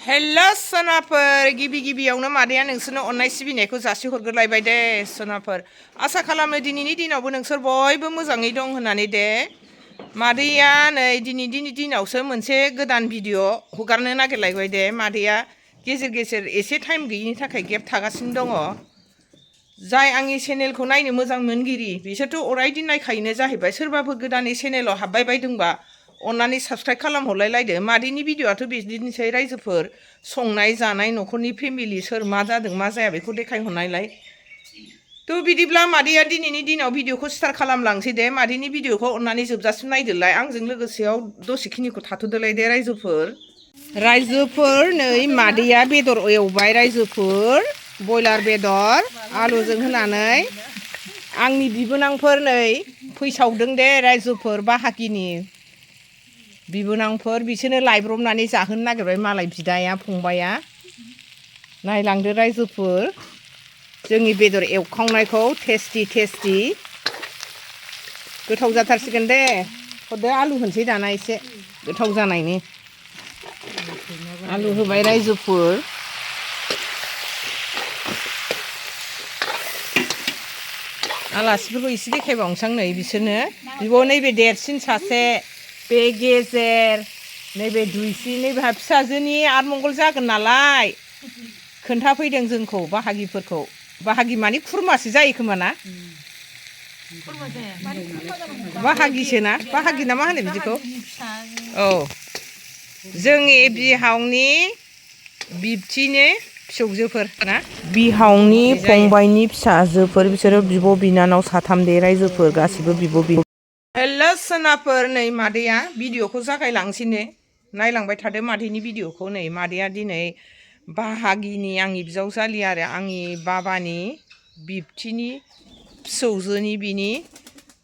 hello सोनाफोर गिबियावनो मादैया नोंसोरनो अननाय सिबिनायखौ जासिहरग्रोलायबाय दे सोनाफोर आसा खालामो दिनैनि दिनावबो नोंसोर बयबो मोजाङै दं होननानै दे मादैया नै दिनैनि दिनावसो मोनसे गोदान भिडिअ हगारनो नागिरलायबाय दे मादैया गेजेर गेजेर एसे टाइम गैयिनि थाखाय गेप थागासिनो दङ जाय आंनि चेनेलखौ नायनो मोजां मोनगिरि बिसोरथ' अरायदिन नायखायोनो जाहैबाय सोरबाफोर गोदानै चेनेलाव हाबबाय बायदोंबा अन्नानै साबस्क्राइब खालामहरलायलायदो मादैनि भिडिअआथ' बिदिनोसै रायजोफोर संनाय जानाय न'खरनि फेमिलि सोर मा जादों मा जाया बेखौ देखायहरनायलाय थ' बिदिब्ला मादैया दिनैनि दिनाव भिडिअखौ स्टार्ट खालामलांसै दे मादैनि भिडिअखौ अन्नानै जोबजासिम नायदोलाय आंजों लोगोसेयाव दसेखिनिखौ थाथ'दोलाय दे रायजोफोर नै मादैया बेदर एवबाय रायजोफोर बयलार बेदर आलुजों होनानै आंनि बिबोनांफोर नै फैसावदों दे रायजोफोर बाहागिनि बिबोनांफोर बिसोरनो लायब्रबनानै जाहोनो नागिरबाय मालाय बिदाया फंबाया नायलांदो रायजोफोर जोंनि बेदर एवखांनायखौ टेस्टि गोथाव जाथारसिगोन दे हरदो आलु होनसै दाना एसे गोथाव जानायनि आलु होबाय रायजोफोर आलासिफोरखौ एसे देखायबावनोसै आं नै बिसोरनो बिब' नैबे देरसिन सासे बे गेजेर नैबे दुइसि नैबेहा फिसाजोनि आतमंगल जागोन नालाय खोन्थाफैदों जोंखौ बाहागिफोरखौ बाहागि माने खुरमासो जायो खोमा ना बाहागिसो ना बाहागि ना मा होनो बिदिखौ औ जोंनि बिहावनि बिबथिनि फिसौजोफोर ना बिहावनि फंबायनि फिसाजोफोर बिसोरो बिब' बिनानाव साथाम दे रायजोफोर गासिबो बिब' हेलो सोनाफोर नै मादैया भिडिअखौ जागायलांसै ने नायलांबाय थादो मादैनि भिडिअखौ नै मादैया दिनै बाहागिनि आंनि बिजावजालि आरो आंनि बाबानि बिबथिनि फिसौजोनि बिनि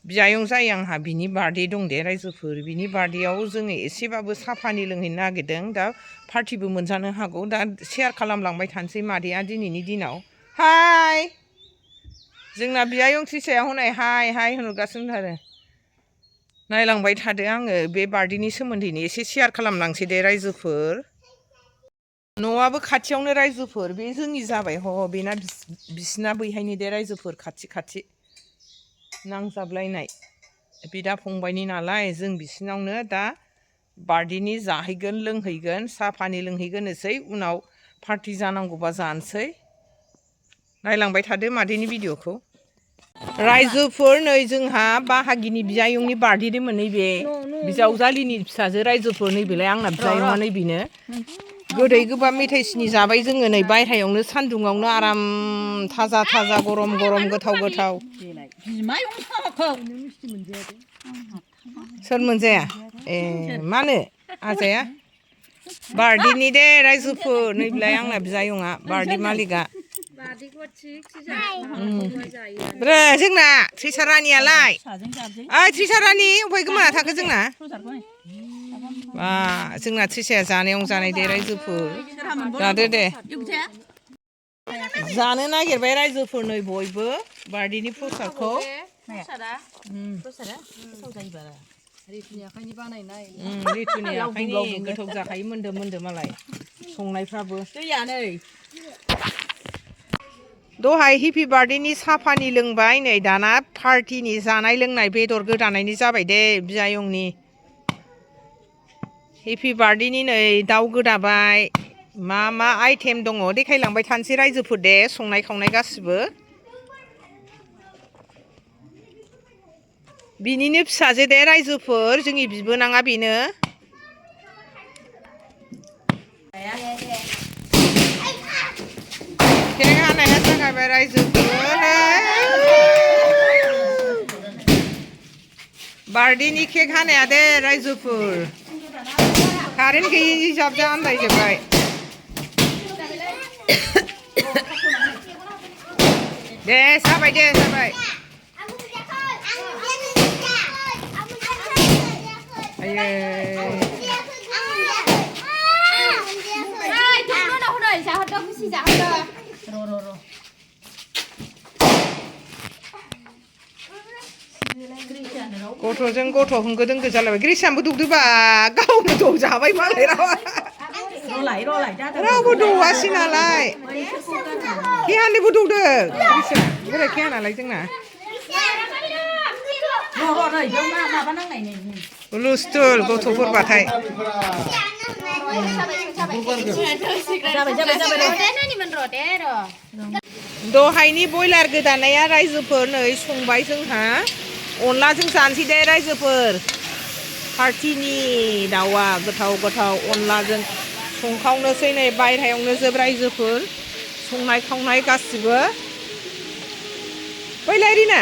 बियायं जायो आंहा बिनि बार्थडे दं दे रायजोफोर बिनि बार्थडेआव जोङो एसेबाबो साफानि लोंहैनो नागिरदों दा पार्टिबो मोनजानो हागौ दा शेयार खालामलांबाय थानोसै मादैया दिनैनि दिनाव हाय जोंना बियायं थ्रिसाया हनै हाय होनहरगासिनो आरो नायलांबाय थादो आङो बे बार्थडेनि सोमोन्दैनो एसे शेयार खालामलांसै दे रायजोफोर न'आबो खाथियावनो रायजोफोर बे जोंनि जाबाय बेना बिसिना बैहायनि दे रायजोफोर खाथि नांजाबलायनाय बिदा फंबायनि नालाय जों बिसिनावनो दा बार्थडेनि जाहैगोन लोंहैगोन साहा पानि लोंहैगोननोसै उनाव पार्टि जानांगौबा जानोसै नायलांबाय थादो मादैनि भिडिअखौ रायजोफोर नै जोंहा बाहागिनि बियायंनि बार्थडे दंमोन नैबे बिजावजालिनि फिसाजो रायजोफोर नैबेलाय आंना बियायंआ नैबेनो गोदै गोबाब मेथाइ सिनि जाबाय जोङो नै बायह्रायावनो सान्दुङावनो आराम थाजा गरम गोथाव सोर मोनजाया ए मानो आजाया बार्थडेनि दे रायजोफोर नैबेलाय आंना बियायंआ बार्थडे मालिकआ जोंना थ्रिसा रानियालाय ओइ थ्रिसा रानि अफाय गोमाना थाखो जोंना बा जोंना थ्रिसाया जानायावनो जानाय दे रायजोफोर जादो दे जानो नागिरबाय रायजोफोर नै बयबो बार्थडेनि प्रसादखौ रितुनि आखाइनि बानायनाय रितुनि आखाइनि गोथाव जाखायो मोन्दो मालाय संनायफ्राबो दहाय हेपि बार्थडेनि साहा पानि लोंबाय नै दाना पार्टिनि जानाय लोंनाय बेदर गोदानायनि जाबाय दे बियायंनि हेपि बार्थडेनि नै दाउ गोदाबाय मा आइटेम दङ देखायलांबाय थानोसै रायजोफोर दे संनाय खावनाय गासिबो बिनिनो फिसाजो दे रायजोफोर जोंनि बिबोनाङा बेनो केक हानाया जागायबाय रायजोफोर बार्थडेनि केक हानाया दे रायजोफोर कारेन्ट गैयि जाबजा आन्दायजोब्बाय दे जाबाय गथ'जों गथ' होंगो दोंगो जालायबाय ग्रिसानबो दौदोबा गावनो दौजाबाय मालाय रावा रावबो दौवासै नालाय खेहानैबो दौदों बोरै खेहा नालाय जोंना हुलुस्थुल गथ'फोरबाथाय दहायनि बयलार गोदानाया रायजोफोर नै संबाय जोंहा अनलाजों जानोसै दे रायजोफोर पार्टिनि दाउआ गोथाव गोथाव अनलाजों संखावनोसै नै बायह्रायावनो जोब रायजोफोर संनाय खावनाय गासिबो बैलायरिना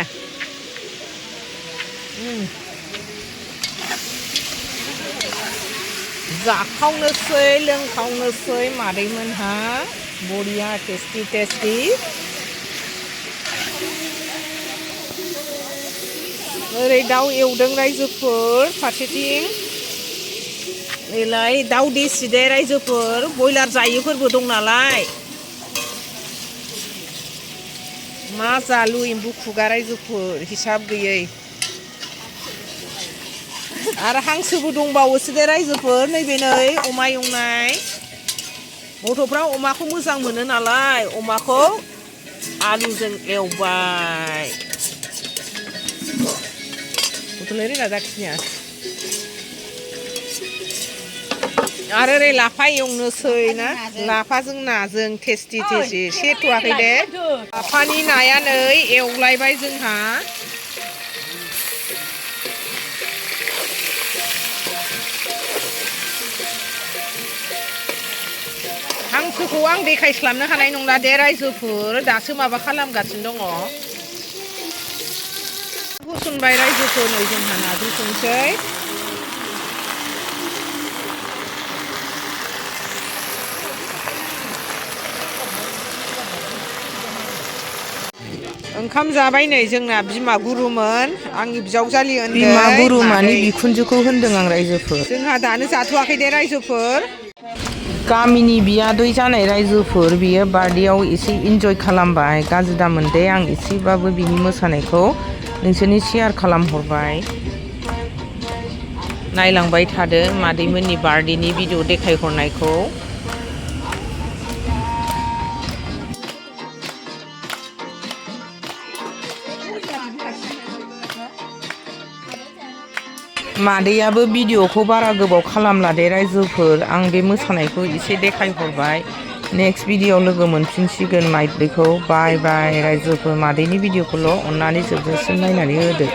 जाखावनोसै लोंखावनोसै मादैमोनहा बरिया टेस्टि टेस्टि ओरै दाउ एवदों रायजोफोर फारसेथिं एलाय दाउ देसि दे रायजोफोर बयलार जायोफोरबो दं नालाय मा जालु एम्बु खुगा रायजोफोर हिसाब गैयै आरो हांसोबो दंबावोसो दे रायजोफोर नैबे नै अमा एवनाय गथ'फ्रा अमाखौ मोजां मोनो नालाय अमाखौ आलुजों एवबाय गथ'लाय रोङा जाखिनिया आरो ओरै लाफा एवनोसै ना लाफाजों नाजों टेस्टि टेस्टि सेथ'वाखै दे लाफानि नाया नै एवलायबाय जोंहा हांसोखौ आं देखायस्लाबनो हानाय नंला दे रायजोफोर दासो माबा खालामगासिनो दङ होसनबाय रायजोफोर नै जोंहा नाजों संसै ओंखाम जाबाय नै जोंना बिमा गुरुमोन आंनि बिजावजालि उन्दै बिमा गुरु मानि बिखुनजोखौ होनदों आं रायजोफोर जोंहा दानो जाथ'वाखै दे रायजोफोर गामिनि बियादै जानाय रायजोफोर बियो बार्थडेआव एसे इन्जय खालामबाय गाज्रि दामोन दे आं एसेबाबो बिनि मोसानायखौ नोंसोरनि शेयार खालामहरबाय नायलांबाय थादो मादैमोननि बार्थडेनि भिडिअ देखायहरनायखौ मादैयाबो भिडिअखौ बारा गोबाव खालामला दे रायजोफोर आं बे मोसानायखौ एसे देखायहरबाय नेक्स्ट भिडिअ लोगो मोनफिनसिगोन मादैखौ बाय बाय रायजोफोर मादैनि भिडिअखौल' अननानै जोबजासिम नायनानै होदो